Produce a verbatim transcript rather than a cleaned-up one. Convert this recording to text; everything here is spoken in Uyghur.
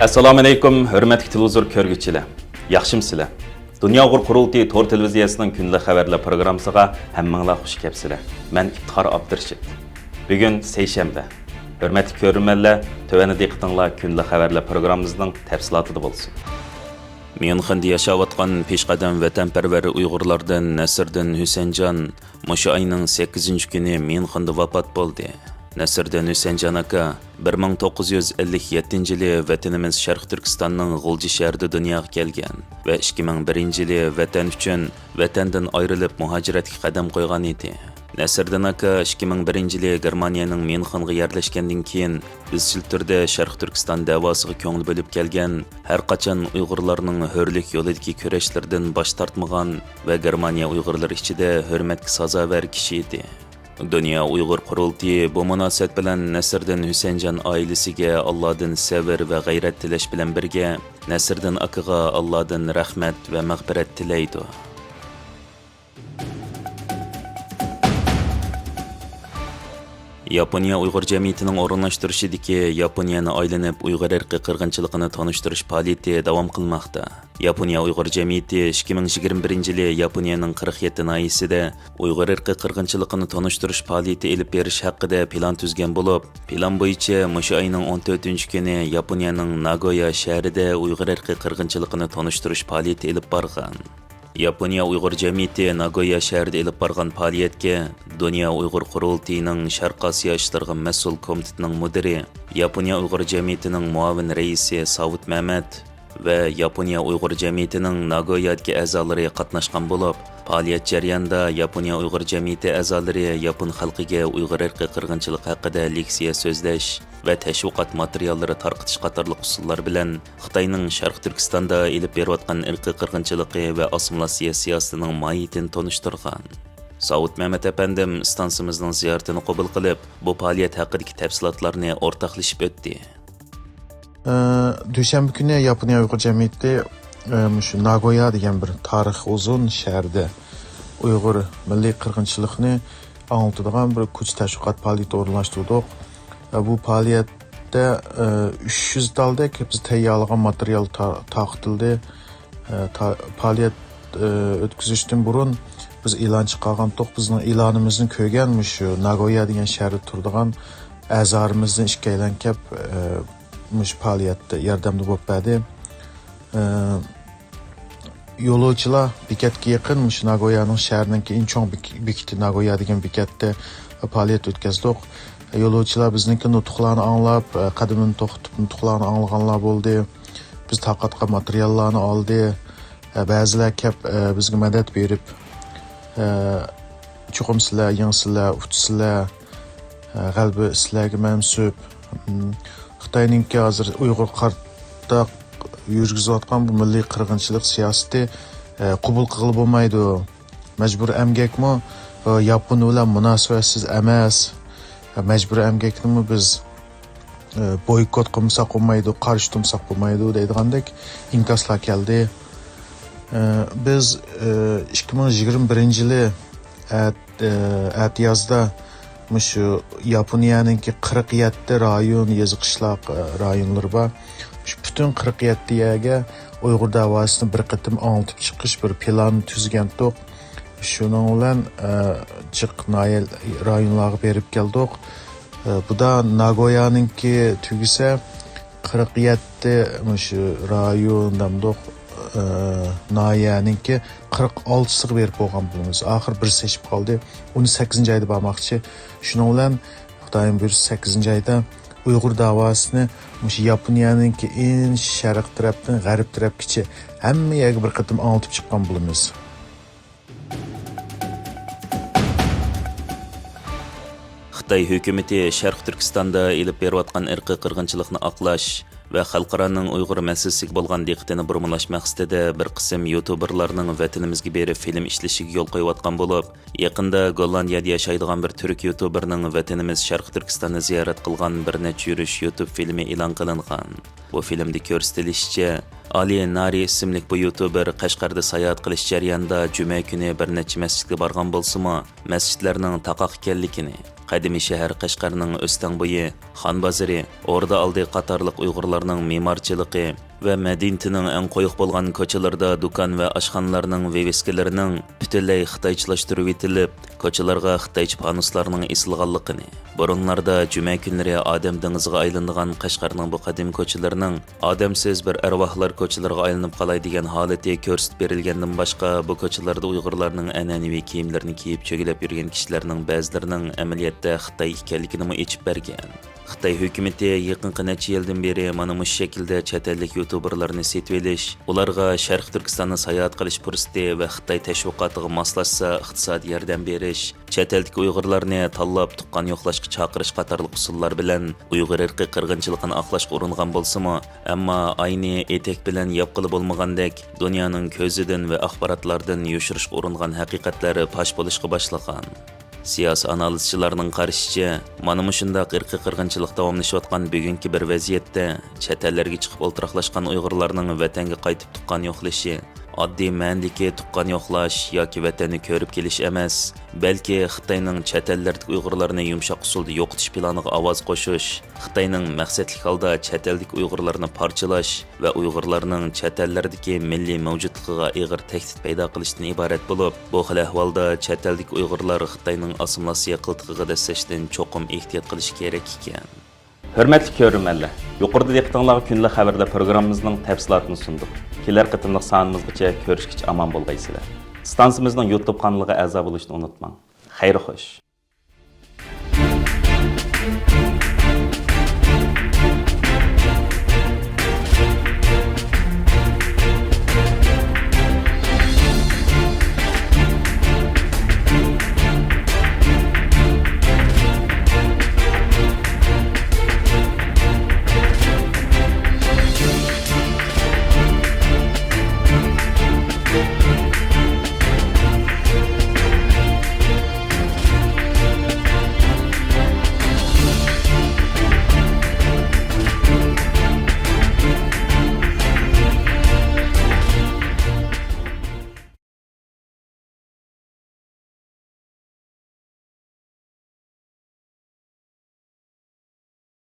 ئەسسالامۇئەلەيكۇم، ھۆرمەتلىك تېلېۋىزور كۆرگۈچىلەر. ياخشىمۇسىلەر؟ دۇنيا ئۇيغۇر قۇرۇلتىيى تور تېلېۋىزىيەسىنىڭ كۈندىلىك خەۋەرلەر پروگراممىسىغا ھەممىڭلار خۇش كەپسىلەر. مەن ئىپتىخار ئابدۇرېشىت. بۈگۈن سەيشەنبە. ھۆرمەتلىك كۆرۈرمەنلەر، تۆۋەندە دىققىتىڭلار كۈندىلىك خەۋەرلەر پروگراممىمىزنىڭ تەپسىلاتىدا بولسۇن. ميۇنخېندا ياشاۋاتقان پېشقەدەم ۋەتەنپەرۋەر ئۇيغۇرلاردىن نەسىردىن ھۈسەنجان مۇشۇ ئاينىڭ سەككىزىنچى كۈنى ميۇنخېندا ۋاپات بولدى. نەسىردىن ھۈسەنجان ئاكا بىر مىڭ توققۇز يۈز ئەللىك يەتتىنچى يىلى ۋەتىنىمىز شەرقىي تۈركىستاننىڭ غۇلجا شەھىرىدە دۇنياغا كەلگەن ۋە ئىككى مىڭ بىرىنچى يىلى ۋەتەن ئۈچۈن ۋەتەندىن ئايرىلىپ مۇھاجىرەتكە قەدەم قويغان ئىدى. نەسىردىن ئاكا ئىككى مىڭ بىرىنچى يىلى گېرمانىيەنىڭ ميۇنخېنغا يەرلەشكەندىن كېيىن، ئىزچىل تۈردە شەرقىي تۈركىستان دەۋاسىغا كۆڭۈل بۆلۈپ كەلگەن، ھەرقاچان ئۇيغۇرلارنىڭ ھۆرلۈك يولىدىكى كۈرەشلىرىدىن باش تارتمىغان ۋە گېرمانىيە ئۇيغۇرلىرى ئىچىدە ھۆرمەتكە سازاۋەر كىشى ئىدى. دۇنيا ئۇيغۇر قۇرۇلتىيى بۇ مۇناسىۋەت بىلەن نەسىردىن ھۈسەنجان ئائىلىسىگە ئاللادىن سەۋر ۋە غەيرەت تىلەش بىلەن بىرگە، نەسىردىن ئاكىغا ئاللادىن رەھمەت ۋە مەغپىرەت تىلەيدۇ. ياپونىيە ئۇيغۇر جەمئىيىتىنىڭ ئورۇنلاشتۇرۇشىدىكى ياپونىيەنى ئايلىنىپ ئۇيغۇر ئىرقىي قىرغىنچىلىقىنى تونۇشتۇرۇش پائالىيىتى داۋام قىلماقتا. ياپونىيە ئۇيغۇر جەمئىيىتى ئىككى مىڭ يىگىرمە بىرىنچى يىلى ياپونىيەنىڭ قىرىق يەتتە ناھىيەسىدە ئۇيغۇر ئىرقىي قىرغىنچىلىقىنى تونۇشتۇرۇش پائالىيىتى ئېلىپ بېرىش ھەققىدە پىلان تۈزگەن بولۇپ، پىلان بويىچە مۇشۇ ئاينىڭ ئون تۆتىنچى كۈنى ياپونىيەنىڭ ناگويا شەھىرىدە ئۇيغۇر ئىرقىي قىرغىنچىلىقىنى تونۇشتۇرۇش پائالىيىتى ئېلىپ بارغان. ياپونىيە ئۇيغۇر جەمئىيىتى ناگويا شەھىرىدە ئېلىپ بارغان پائالىيەتكە دۇنيا ئۇيغۇر قۇرۇلتىيىنىڭ شەرقىي ئاسىيا ئىشلىرىغا مەسئۇل كومىتېتىنىڭ مۇدىرى، ياپونىيە ئۇيغۇر جەمئىيىتىنىڭ مۇئاۋىن رەئىسى ساۋۇت مەمەت ۋە ياپونىيە ئۇيغۇر جەمئىيىتىنىڭ ناگويادىكى ئەزالىرى قاتناشقان بولۇپ، پائالىيەت جەريانىدا ياپونىيە ئۇيغۇر جەمئىيىتى ئەزالىرى ياپون خەلقىگە ئۇيغۇر ئىرقىي قىرغىنچىلىقى ھەققىدە لېكسىيە سۆزلەش ۋە تەشۋىقات ماتېرىياللىرى تارقىتىش قاتارلىق ئۇسۇللار بىلەن خىتاينىڭ شەرقىي تۈركىستاندا ئېلىپ بېرىۋاتقان ئىرقىي قىرغىنچىلىقى ۋە ئاسسىمىلياتسىيە سىياسىتىنىڭ ماھىيىتىنى تونۇشتۇرغان. ساۋۇت مەمەت ئەپەندىم ئىستانسىمىزنىڭ زىيارىتىنى قوبۇل قىلىپ، بۇ پائالىيەت ھەققىدىكى تەپسىلاتلارنى ئورتاقلىشىپ ئۆتتى. ئە، دۈشەنبە كۈنى ياپونىيە ئۇيغۇر جەمئىيىتى، ئە، مۇشۇ ناگويا دېگەن بىر تارىخى ئۇزۇن شەھەردە ئۇيغۇر مىللىي قىرغىنچىلىقىنى ئاڭلىتىدىغان بىر كوچا تەشۋىقات پائالىيىتى ئورۇنلاشتۇردۇق. ئە، بۇ پائالىيەتتە، ئە، ئۈچ يۈز تالدەك بىز تەييارلىغان ماتېرىيال تا-، تارقىتىلدى. ئە، تا-، پائالىيەت، ئە، ئۆتكۈزۈشتىن بۇرۇن بىز ئېلان چىقارغانتۇق. بىزنىڭ ئېلانىمىزنى كۆرگەن مۇشۇ ناگويا دېگەن شەھەردە تۇرىدىغان ئەزالىرىمىزدىن ئىككىيلەن كەپ، ئە، مۇشۇ پائالىيەتتە ياردەمدە بولۇپ بەردى. ئە، يولۇچىلار بېكەتكە يېقىن، مۇشۇ ناگويانىڭ شەھىرىنىڭكى ئەڭ چوڭ بېك-، بېكىتى ناگويا دېگەن بېكەتتە پائالىيەت ئۆتكۈزدۇق. يولۇچىلار بىزنىڭكى نۇتۇقلارنى ئاڭلاپ، قەدىمىنى توختىتىپ نۇتۇقلارنى ئاڭلىغانلار بولدى. بىز تارقاتقان ماتېرىياللارنى ئالدى. بەزىلەر كەپ، بىزگە مەدەت بېرىپ، چوقۇم سىلەر يېڭىسىلەر، ئۇتىسىلەر، غەلىبە سىلەرگە مەنسۇپ. خىتاينىڭكى ھازىر ئۇيغۇر قارىتا يۈرگۈزۈۋاتقان بۇ مىللىي قىرغىنچىلىق سىياسىتى، قوبۇل قىلغىلى بولمايدۇ. مەجبۇرىي ئەمگەكمۇ، ئە، ياپون بىلەن مۇناسىۋەتسىز ئەمەس. ئە، مەجبۇرىي ئەمگەكنىمۇ بىز، ئە، بويكوت قىلمىساق بولمايدۇ، قارشى تۇرمىساق بولمايدۇ دەيدىغاندەك ئىنكاسلار كەلدى. ئە، بىز، ئە، ئىككى مىڭ يىگىرمە بىرىنچى يىلى ئەت-، ئە، ئەتىيازدا مۇشۇ ياپونىيەنىڭكى قىرىق يەتتە رايون، يېزا، قىشلاق، ئە، رايونلىرى بار. مۇشۇ پۈتۈن قىرىق يەتتە يەرگە ئۇيغۇر دەۋاسىنى بىر قېتىم ئاڭلىتىپ چىقىش بىر پىلان تۈزگەنتۇق. شۇنىڭ بىلەن، ئە، جىق ناھىيە رايونلارغا بېرىپ كەلدۇق. ئە، بۇدا ناگويانىڭكى تۈگىسە، قىرىق يەتتە مۇشۇ رايون دەمدۇق، ئە، ناھىيەنىڭكى قىرىق ئالتىسىغا بېرىپ بولغان بولىمىز. ئاخىر بىرسى ئېشىپ قالدى. ئۇنى سەككىزىنچى ئايدا بارماقچى. شۇنىڭ بىلەن خۇدايىم بۇيرۇسا سەككىزىنچى ئايدا ئۇيغۇر داۋاسىنى مۇشۇ ياپونىيەنىڭكى ئىن شەرق تەرەپتىن غەرب تەرەپكىچە ھەممە يەرگە بىر قېتىم ئاڭلىتىپ چىققان بولىمىز. خىتاي ھۆكۈمىتى شەرقىي تۈركىستاندا ئېلىپ بېرىۋاتقان ئىرقىي قىرغىنچىلىقنى ئاقلاش ۋە خەلقئارانىڭ ئۇيغۇر مەسىلىسىگە بولغان دىققىتىنى بۇرمىلاش مەقسىتىدە بىر قىسىم يۇتۇبېرلارنىڭ ۋەتىنىمىزگە بېرىپ فىلىم ئىشلىشىگە يول قويۇۋاتقان بولۇپ، يېقىندا گوللاندىيەدە ياشايدىغان بىر تۈرك يۇتۇبېرنىڭ ۋەتىنىمىز شەرقىي تۈركىستاننى زىيارەت قىلغان بىر نەچچە يۈرۈش يۇتۇب فىلىمى ئېلان قىلىنغان. بۇ فىلىمدە كۆرسىتىلىشىچە، ئالى نارى ئىسىملىك بۇ يۇتۇبېر قەشقەردە ساياھەت قىلىش جەريانىدا جۈمە كۈنى بىر نەچچە مەسچىتكە بارغان بولسىمۇ، مەسچىتلەرنىڭ تاقاق ئىكەنلىكىنى، قەدىمىي شەھەر قەشقەرنىڭ ئۆستەڭ بويى، خان بازىرى، ئوردا ئالدى قاتارلىق ئۇيغۇرلارنىڭ مېمارچىلىقى ۋە مەدەنىيىتىنىڭ ئەڭ قويۇق بولغان كوچىلىرىدا دۇكان ۋە ئاشخانىلارنىڭ ۋىۋىسكىلىرىنىڭ پۈتۈنلەي خىتايچىلاشتۇرۇۋېتىلىپ، كوچىلارغا خىتايچە پانۇسلارنىڭ ئېسىلغانلىقىنى، بۇرۇنلاردا جۈمە كۈنلىرى ئادەم دېڭىزىغا ئايلىنىدىغان قەشقەرنىڭ بۇ قەدىمىي كوچىلىرىنىڭ ئادەمسىز بىر ئەرۋاھلار كوچىلىرىغا ئايلىنىپ قالاي دېگەن ھالىتى كۆرسىتىپ بېرىلگەندىن باشقا، بۇ كوچىلاردا ئۇيغۇرلارنىڭ ئەنئەنىۋى كىيىملىرىنى كىيىپ چۆگىلەپ يۈرگەن كىشىلەرنىڭ بەزىلىرىنىڭ ئەمەلىيەتتە خىتاي ئىكەنلىكىنىمۇ ئېچىپ بەرگەن. خىتاي ھۆكۈمىتى يېقىنقى نەچچە يىلدىن بېرى مانا مۇشۇ شەكىلدە چەت ئەللىك يۇتۇبېرلارنى سېتىۋېلىش، ئۇلارغا شەرقىي تۈركىستاندا ساياھەت قىلىش پۇرسىتى ۋە خىتاي تەشۋىقاتىغا ماسلاشسا ئىقتىسادىي ياردەم بېرىش، چەت ئەلدىكى ئۇيغۇرلارنى تاللاپ تۇغقان يوقلاشقا چاقىرىش قاتارلىق ئۇسۇللار بىلەن ئۇيغۇر ئىرقىي قىرغىنچىلىقىنى ئاقلاشقا ئۇرۇنغان بولسىمۇ، ئەمما ئاينى ئېتەك بىلەن ياپقىلى بولمىغاندەك، دۇنيانىڭ كۆزىدىن ۋە ئاخباراتلاردىن يوشۇرۇشقا ئۇرۇنغان ھەقىقەتلەر پاش بولۇشقا باشلىغان. سىياسىي ئانالىزچىلارنىڭ قارىشىچە، مانا مۇشۇنداق ئىرقىي قىرغىنچىلىق داۋاملىشىۋاتقان بۈگۈنكى بىر ۋەزىيەتتە، چەت ئەللەرگە چىقىپ ئولتۇراقلاشقان ئۇيغۇرلارنىڭ ۋەتەنگە قايتىپ تۇغقان يوقلىشى، ئاددىي مەنىدىكى تۇغقان يوقلاش ياكى ۋەتەننى كۆرۈپ كېلىش ئەمەس، بەلكى خىتاينىڭ چەت ئەللەردىكى ئۇيغۇرلارنى يۇمشاق ئۇسۇلدا يوقىتىش پىلانىغا ئاۋاز قوشۇش، خىتاينىڭ مەقسەتلىك ھالدا چەت ئەلدىكى ئۇيغۇرلارنى پارچىلاش ۋە ئۇيغۇرلارنىڭ چەت ئەللەردىكى مىللىي مەۋجۇتلۇقىغا ئېغىر تەھدىت پەيدا قىلىشتىن ئىبارەت بولۇپ، بۇ خىل ئەھۋالدا چەت ئەلدىكى ئۇيغۇرلار خىتاينىڭ ئاسسىمىلياتسىيە قىلتىقىغا دەسسەشتىن چوقۇم ئېھتىيات قىلىش كېرەك ئىكەن. ھۆرمەتلىك كۆرۈرمەنلەر، يۇقىرىدا دىققىتىڭلارغا كۈندىلىك خەۋەرلەر پروگراممىمىزنىڭ تەپسىلاتىنى سۇندۇق. كېلەر قېتىملىق سانىمىزغىچە كۆرۈشكىچە ئامان بولغايسىلەر. ئىستانسىمىزنىڭ يۇتۇب قانىلىغا ئەزا بولۇشنى ئۇنتۇماڭ. خەير خوش.